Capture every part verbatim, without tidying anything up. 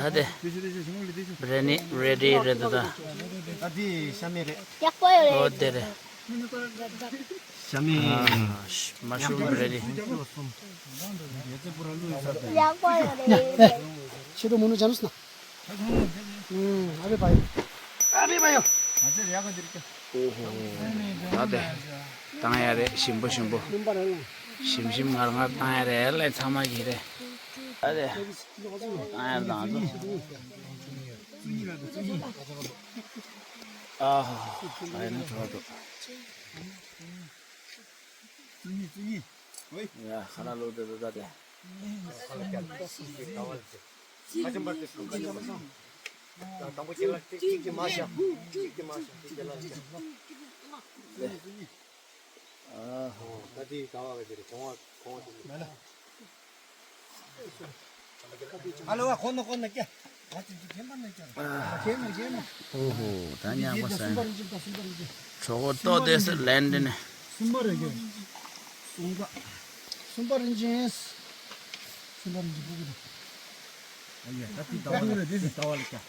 ད་དེ་བི་རི་ཡ་ནི་རེ་ཌི་རེད་འདུག་ད། ཨ་དེ་ཤ་མེད་རེད། ཡག་པོ་ཡོད་རེད། ཨོ་དེ་རེད། ཤ་མེད། ཨ་མ་ཤུ་རུམ་རེ་ཌི། ཡག་པོ་ཡོད་རེད། ཆེད་དུ་མུ་ནུ་ཅན་སོང་ན། ཨ་བེ་བ་ཡོ། ཨ་བེ་བ་ཡོ། ཨོ་ཧོ། ད་དེ་བཏང་ཡ་རེད། ཞིམ་པོ་ཞིམ་པོ། ཞིམ་ཞིམ་མངར་མངར་བཏང་ཡ་རེད། ལས་ཚང་མ་གི་རེད། ད་དེ་བཏང་ཡ་དང་དུ། ཨ་ཧོ། ད་ཡ་ན་དྲོ་དུ། ཡ་ཁ་ན་ལོ་དེ་དུ་ད་དེ། ཨོ་ཧོ། ད་ཉག་པ་ཟ་ཡིན། གྲོད་ཁོག་ལྟོགས་བསྡད་ས་ལན་འདི་ནས། གསུམ་པ་རེད་གི། གསུམ་པ། གསུམ་པ་རིན་ཆེན། གསུམ་པ་རིན་ཆེན་ཕྲུ་གུ་དང་། ཨ་ཡ། ད་དེ་ཟླ་བ་ལ་ཟླ་བ་ལ་ཀྱ།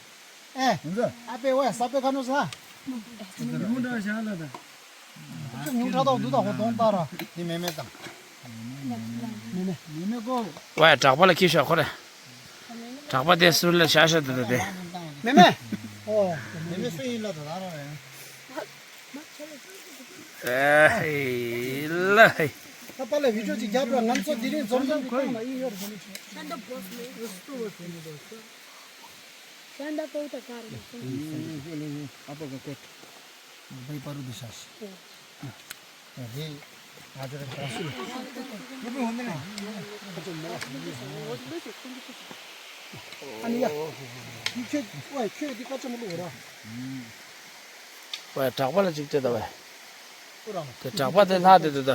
ཨེ། ཡིན་ཟེར། ཨ་པེ་ཝེ་ས་པེ་ཁ་ནོ་ས། ཉུང་འདྲ་བཞག་ལ་ད། ཉུང་དྲགས་ཏོག་འདུག་ད་ཧོ་གདོང་ལྟར། དེ་མེ་མེ་དང་། མེ་མེ། མེ་མེ་ཀོ། ཝེ་དྲག་པ་ལ་ཁྱི་ཤོག་ཁོ་རེ། དྲག་པ་དེ་སུ་ལ་ཤ་ཤ་དུ་དུ་དེ། མེ་མེ། ཨོ། མེ་མེ་སུ་ཡིན་ལ་ད་ད་ར་ཡང་། ཨེ་ཧེ་ལ་ཧེ། ད་པ་ལ་བི་ཌིའོ་ཅིག་རྒྱབ་ར། ང་ཚོ་དེ་རིང་འཛོམས་འཛོམས་ཁོ་ཡིན་ཡོད་རེད། ཤ་འདབ་པོ་ད་ག་རེད། ཨ་པ་ག་ཀོད། ད་ཡི་པ་རུ་དུ་ཤ་ཤི། ཨ་ཧེ། ང་ཚོ་རེ་ད་ཤི། ཨ་ནི་ཡ། ཁྱོད་ཁྱོད་འདི་ཀ་ཅ་མ་ལུག་ར། ཝེ་དྲག་པ་ལ་ཅིག་སྤྲད་ད་ཝེ། དེ་དྲག་པ་དེ་ལྷག་དེ་དུ་ད།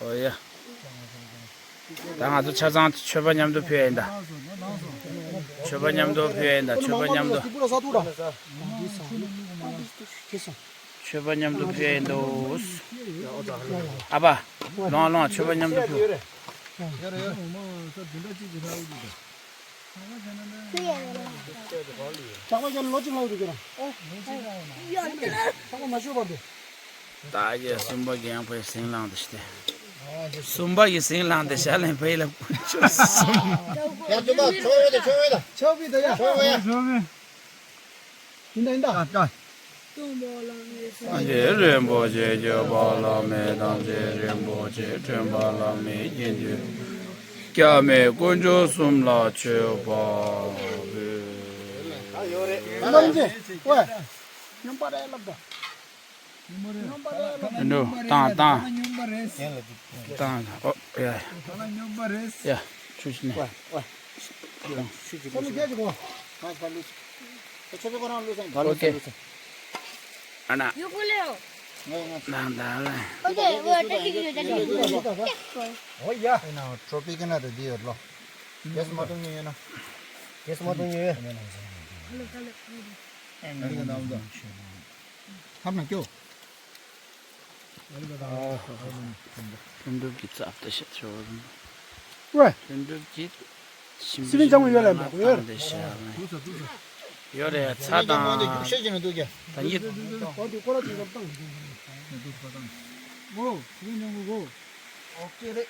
ཨོ་ཡ། ད་ང་ཚོ་ཆ་ཚང་མཆོད་པ་མཉམ་དུ་ཕུལ་ཡ་ཡིན་ད། མཆོད་པ་མཉམ་དུ་ཕུལ་ཡ་ཡིན་ད། མཆོད་པ་མཉམ་དུ། མཆོད་པ་མཉམ་དུ་ཕུལ་ཡ་ཡིན་དུ། ཨ་ཕ། ལོང་ལོང་མཆོད་པ་མཉམ་དུ་ཕུལ། ཇག་པ་ཡར་ལོ་ཅིག་ལོ་རུ་གྱུར། ཇག་པ་མ་ཤོར་བར་དུ། ད་གི་སུམ་པ་གི་ཡང་ཕའི་སིང་ལང་དུ་ཤི་སྟེ། སུམ་པ་གི་སིང་ལང་དུ་ཞལ་ལེན་ཕའི་ལ་ཀུན་ཆོ་སུམ། ཡ་ཇོ་པ་ཆོ་བེ་དེ་ཆོ་བེ་ད། ཆོ་བེ་ད་ཡ། ཆོ་བེ་ཡ། ཡིན་ད་ཡིན་ད། སངས་རྒྱས་རིན་པོ་ཆེ་སྐྱོབ་པ་བླ་མེད་ཐམས་ཅད་རིན་པོ་ཆེ་ཁྲོན་པ་བླ་མེད་དགེ་འདུན་སྐྱབས་མེད་དཀོན་མཆོག་གསུམ་ལ་མཆོད་པ་འབུལ། ཡོད་རེད། ཨ་ལ་ཡིན་ཟེ། ཝེ། སྨྱོན་པ་རེད་ལབ་ད། སྨྱོན་པ་རེད་ལབ་ད། འགྲོ་བཏང་བཏང་། སྨྱོན་པ་རེད། བཏང་། ཨོ་ཡ། ཨ་ལ་སྨྱོན་པ་རེད། ཡ། ཆུ་ཞིག་ནས། ཆུ་ཞིག་ལ། ཨོ་ཁེ། ཨ་ན། ཡོ་ཀུ་ལེ་ཡོ། ནང་ད་ལ། ཨོ་ཁེ། ཨོ་ཏེ་ཀི་ཡོ་ཏེ་ཀི་ཡོ། ཨོ་ཡ། ཨེ་ན་ཊོ་པི་ཀི་ན་རེ་དི་ཡོད་ལོ། གེ་སི་མ་གཏོང་ཉེ་ཡོད་ན། གེ་སི་མ་གཏོང་ཉེ་ཡོད། ཨ་ནི་ག་ནམ་ད། ཧར་ན་སྐྱོ། ལྷུན་གྲུབ་ཀྱི་རྩབ་ཏུ་ཤ་ཆེ་བ་རུང་། ཝེ། ལྷུན་གྲུབ་ཀྱི་ཤིང་སི་པིན་ཅང་མ་ཡོད་ལ་འདུག་ཡོད། ཡོད་རེད། ཚྭ་དང་། ད་ཉིད། ཨོ་དེ་ཀོ་ར་དེ་ཚོ་བཏང་། ཨོ་སི་པིན་ཅང་མ་གོ། ཨོ་ཀེ་རེད།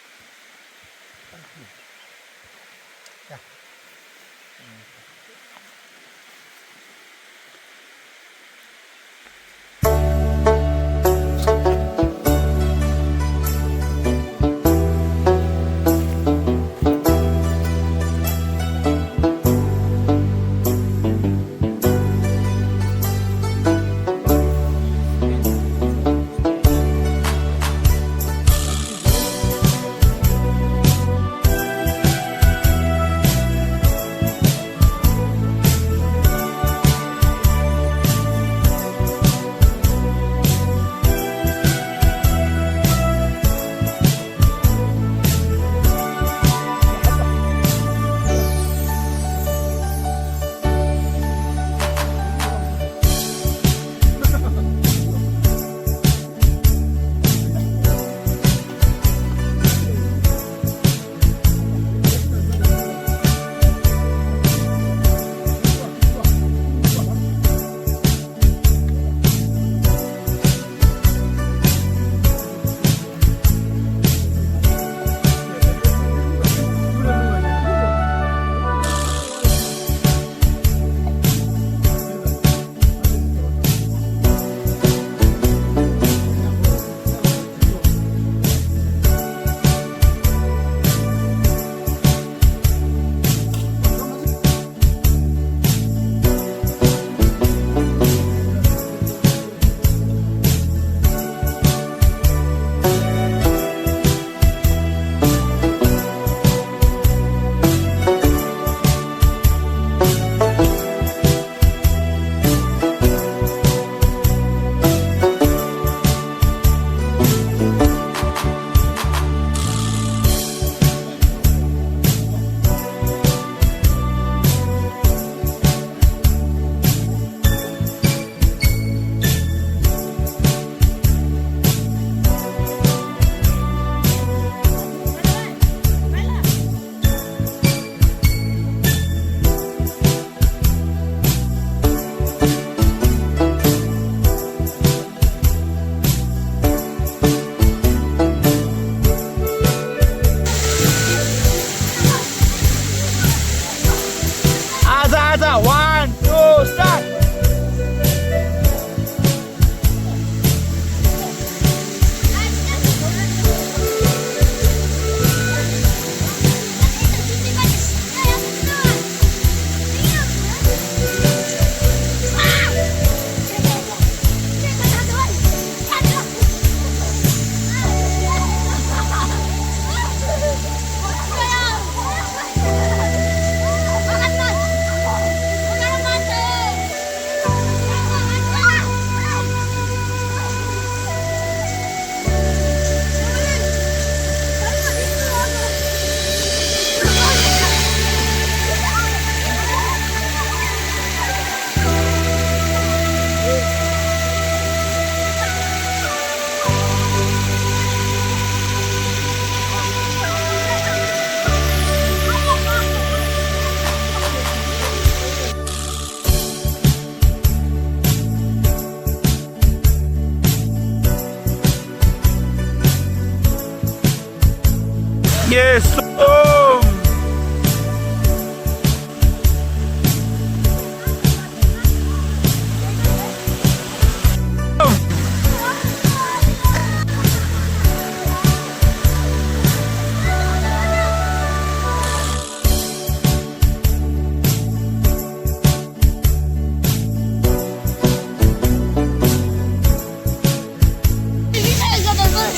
ཡེ་གསུམ།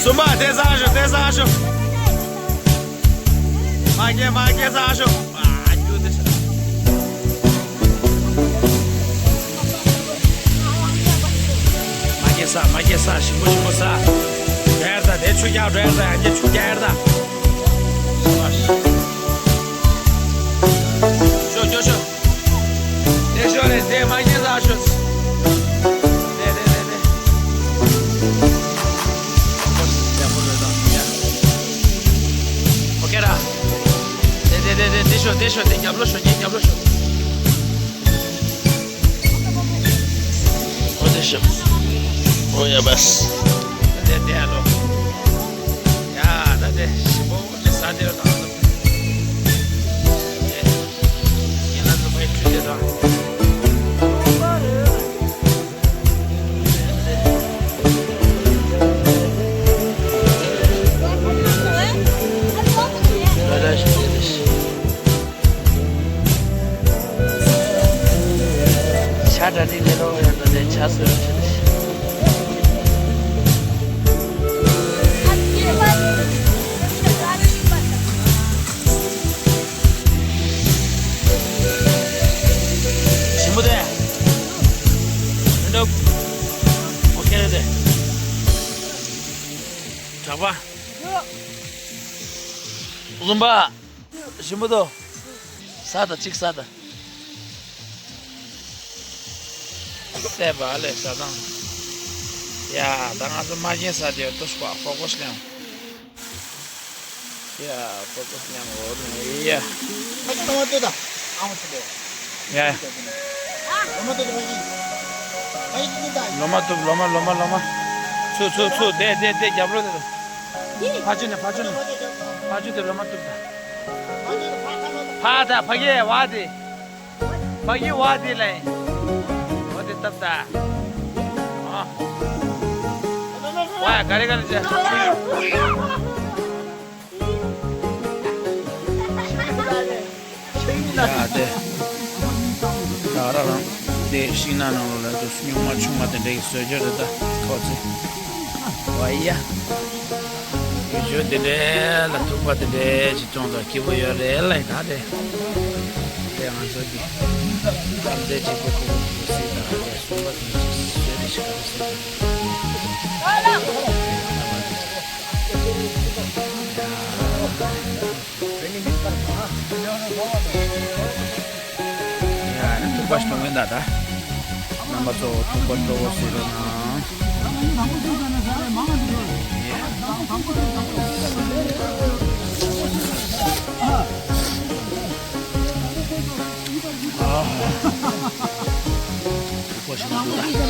གསུམ་པ་དེ་བཟང་ཤོག་དེ་བཟང་ཤོག་མ་སྐྱེས་མ་སྐྱེས་བཟང་ཤོག་ཨ་རྒྱུ་དེ་ཤོག་མ་སྐྱེས་ས་མ་སྐྱེས་ས་ཞིམ་པོ་ཞིམ་པོ་ས། བྲལ་ད་དེ་ཆུ་རྒྱག་བྲལ་ད་ཡང་གི་ཆུ་རྒྱག་ད། ཤོག་ཤོག་ཤོག་དེ་ཤོག་རེད་དེ་མ་ཉན་ལ་ཤོག་དེ་དེ་དེ་དེ། ཨོ་ཁེ་ར། དེ་དེ་དེ་དེ་དེ་ཤོག་དེ་ཤོག་དེ་རྒྱབ་ལོག་ཤོག་ངའི་རྒྱབ་ལོག་ཤོག་ཨོ་དེ་ཤོག་ཨོ་ཡ་བས། དེ་དེ་ཨ་ལོ། ཡ་ད་དེ་ཞིམ་པོ་དེ་ས་དེ་ར་དང་། ཆ་འདྲ་ནི་ལས་རོགས་ཡོད་ན་ལས་ཆ་སོད་ཆེ་ནི། ཞིམ་པོ་དེ། མི་འདུག་ཨོ་ཁེ་རེད་དེ། གྲགས་པ། ལུམ་པ། ཞིམ་པོ་དོ། ཟ་དང་གཅིག་ཟ་དང་། བསད་པ་ལས་ཟ་དང་། ཡ་ད་ང་ཚོ་མ་གྱེན་ཟ་དེ་ཏུ་སྐོ་ཧྥོ་ཀོ་སི་ལེན། ཡ་ཧྥོ་ཀོ་སི་ལེན་འོ་ནི་ཡ། ཨ་ཏི་ཏོ་ཏི་ད། ཨ་མ་ཏི་ཏོ། ཡ། ལོ་མ་ཏི་ཏོ་ཕ་གི། ཕ་གི་ཏི་ཏི་ད། ལོ་མ་ཏུ་ལོ་མ་ལོ་མ་ལོ་མ། ཚུ་ཚུ་ཚུ་དེ་དེ་དེ་རྒྱབ་ལོ་དེ། ཕ་ཆུ་ནས་ཕ་ཆུ་ནས། ཕ་ཆུ་དེ་ལོ་མ་ཏུ་ད། ཕ་ད་ཕ་གི་བ་དེ། ཕ་གི་བ་དེ་ལེ། བ་དེ་སྟབས་ད། ཨ། བ་ག་རེ་ག་རེ་བྱ། ཡ་དེ། ད་ར་རང་དེ་ཤིང་ནགས་ནང་ལོགས་ལ་དུ་སྨྱུག་མ་ཆུང་མ་དེ་འདྲ་གི་བཟོ་རྒྱུ་རེད་ད་ཁོ་ཚོས། བ་ཡ། ཡུལ་ལྗོངས་དེ་འདྲའི་ལ་ཐུག་པ་དེ་འདྲའི་ཅིག་ཅུང་ཙམ་སྐྱིད་པོ་ཡོད་རེད་ལ་ད་རེད། དེ་ང་ཚོ་གི་གཏམ་དཔེ་གཅིག་པོ་ཁོ་བོ་སྲིད་དང་དེ་གསུངས་པ་དེ་ཚོ་བཟོས་ཏེ་ཞིག་ག་རེ་ཟེར་དགོས། ཡ་ནི་ཐུག་པ་ཞིག་གཏོང་གིན་ད་ད། རྣམ་པ་ཚོ་ཐུག་པ་སྤྲོ་བོ་ཟེར་རོགས་གནང་། ཐུག་པ་ཞིག་འདུག་ད།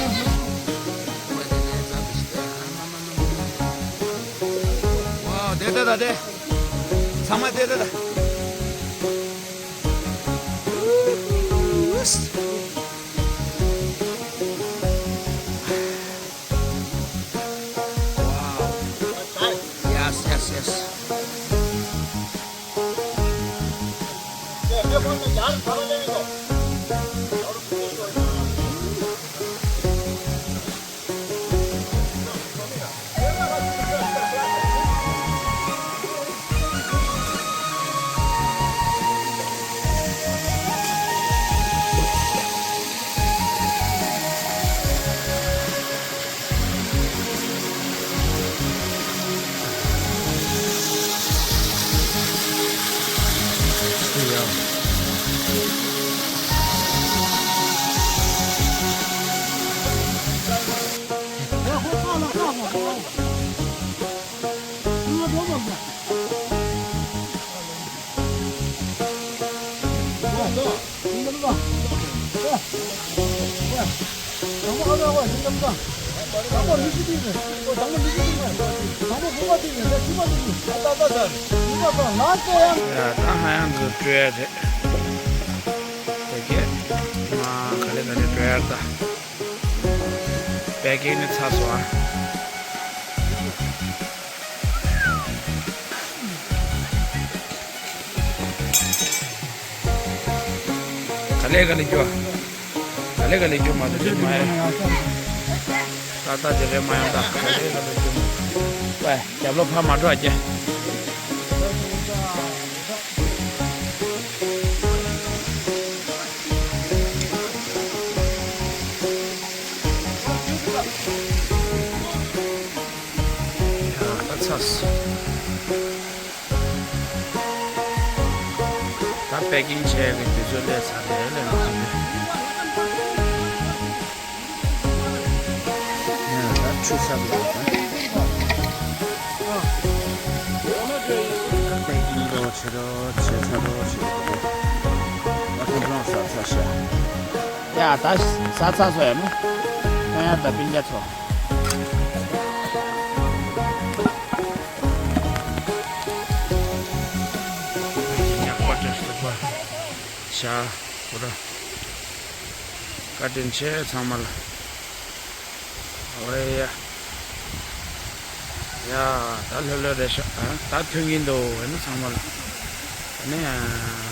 ཨོ་དེ་ད་ད་དེ། ཚང་མ་དེ་ད་ད། Wow. Yes, yes, yes. ཡ། ད་ཧ་ཡང་འདི་སྤྲོད་ཡ་རེད། ཨོ་ཁེ། མ་ག་ལེ་ག་ལེ་སྤྲོད་ཡ་ད། པེ་ཀིང་ནི་ཚར་སོང་ཨ། ག་ལེ་ག་ལེ་རྒྱོ། ག་ལེ་ག་ལེ་རྒྱོ་མ་ཐུབ་ཅིག་མ་ཡ། ཏག་ཏག་ཅིག་རེད་མ་ཡ་ད། ག་ལེ་ག་ལེ་རྒྱོ་མ། ཝེ། རྒྱབ་ལོགས་ཕར་མ་འགྲོ་ཨ་ཀྱེ། ཡ། ད་ཚར་སོང་། ད་པེ་ཀིང་བྱས་ཀྱི་དུས་ཚོད་སླེབས་ཚར་རེད་ལབ་ཡོང་གི་འདུག་ཡ། ད་འཁྲུད་ཚར་འདུག་ད་པེ་ཀིང་རོ་བྱེད་རོ་བྱེད་ཚར་རོ་བྱེད་རོ། ད་ཁོང་ཚོ་ཟ་ཚར་ཤག་ཡ། ད་ཟ་ཚར་སོང་ཡ་ནི། ཁོང་ཡ་ད་སྤུན་ཀྱག་ཚོ། ཉག་པ་འདྲ་ཞིག་པ། ཤ་ཁོ་ར། བཀའ་དྲིན་ཆེ་ཚང་མ་ལ། ཨོ་ཡ། ཡ། ད་ལྷོད་ལྷོད་རེད་ཤག་ཨ། ད་ཐོན་གྱིན་འདུག་ཨ་ནི་ཚང་མ་ལ། ཨ་ནི་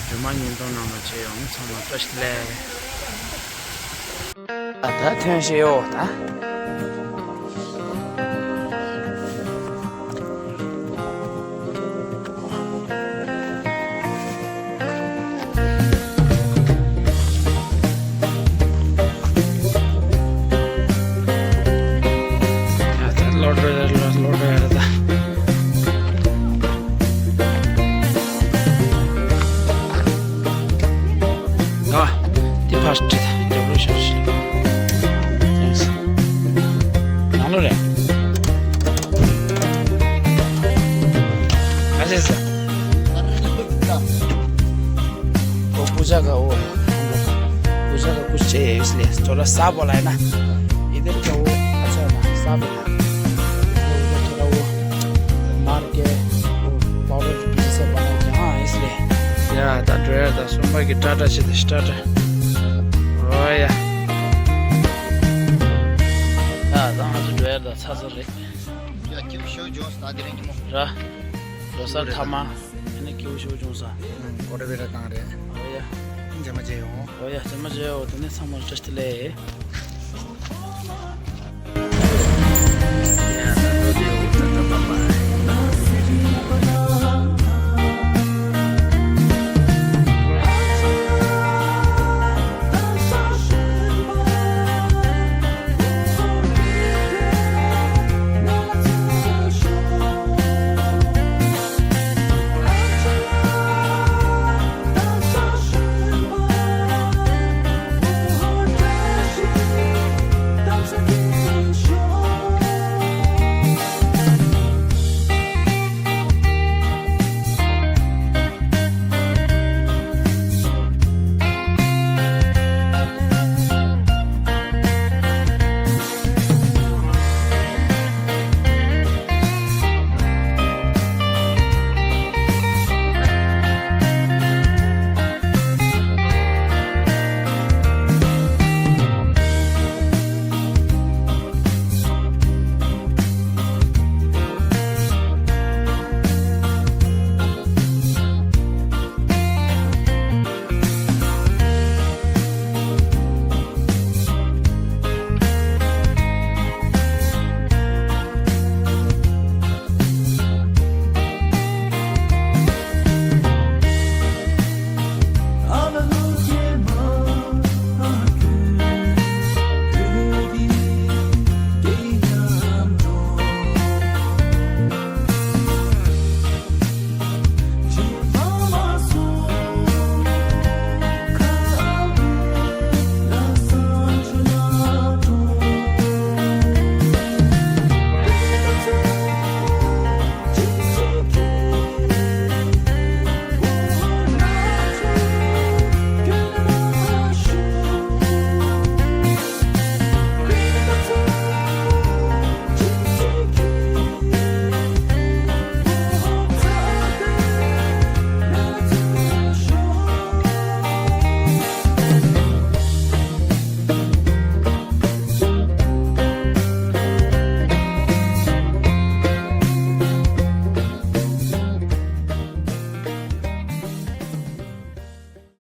སྒྲོལ་མ་བརྙན་ཐུང་ནང་ལ་བྱས་ཡོང་ཚང་མ་བཀྲ་ཤིས་བདེ་ལེགས། ད་ཐོན་ཤེས་ཡོད་ད། ཡ། ད་ལོ་འགྲོ་ཡ་ལོ་ལོ་འགྲོ་ཡ་རེད་ད། ཨ། འདི་ཕར་ཁྲིད་ད། རྒྱབ་ལོགས་ཤོག་ཤིག་ནང་ལོགས་རེད། ཨ་ཙི་ཙི། वो पूजा का वो, पूजा का कुछ चाहिए इसलिए थोड़ा सा बोला है ना। इधर का वो अच्छा है ना, साफ है ना। इधर उधर थोड़ा वो मार के वो पाउडर पीस से बना के, हाँ, इसलिए। ཡ། ད་འགྲོ་ཡ་ད། སོང་པ་གི་ཊ་ཊ་བྱེད་དེ། ཊ་ཊ། ཨོ་ཡ། ད་ད་ང་ཚོ་འགྲོ་ཡ་ད། ཚར་ཚར་རེད། ཡ། སྐྱིད་པོ་ཞིག་བྱུང་སོང་ད་དེ་རིང་ཉིན་མོ། ར། ལོ་གསར་མཐའ་མ། ཨ་ནི་སྐྱིད་པོ་ཞིག་བྱུང་སོང་། ཨུམ། ཀོ་ཊ་བི་ཊ་བཏང་རེད། ཨོ་ཡ། རྗེས་མ་མཇལ་ཡོང་། ཨོ་ཡ། རྗེས་མ་མཇལ་ཡོང་། དེ་ནས་ཚང་མར་བཀྲ་ཤིས་བདེ་ལེགས།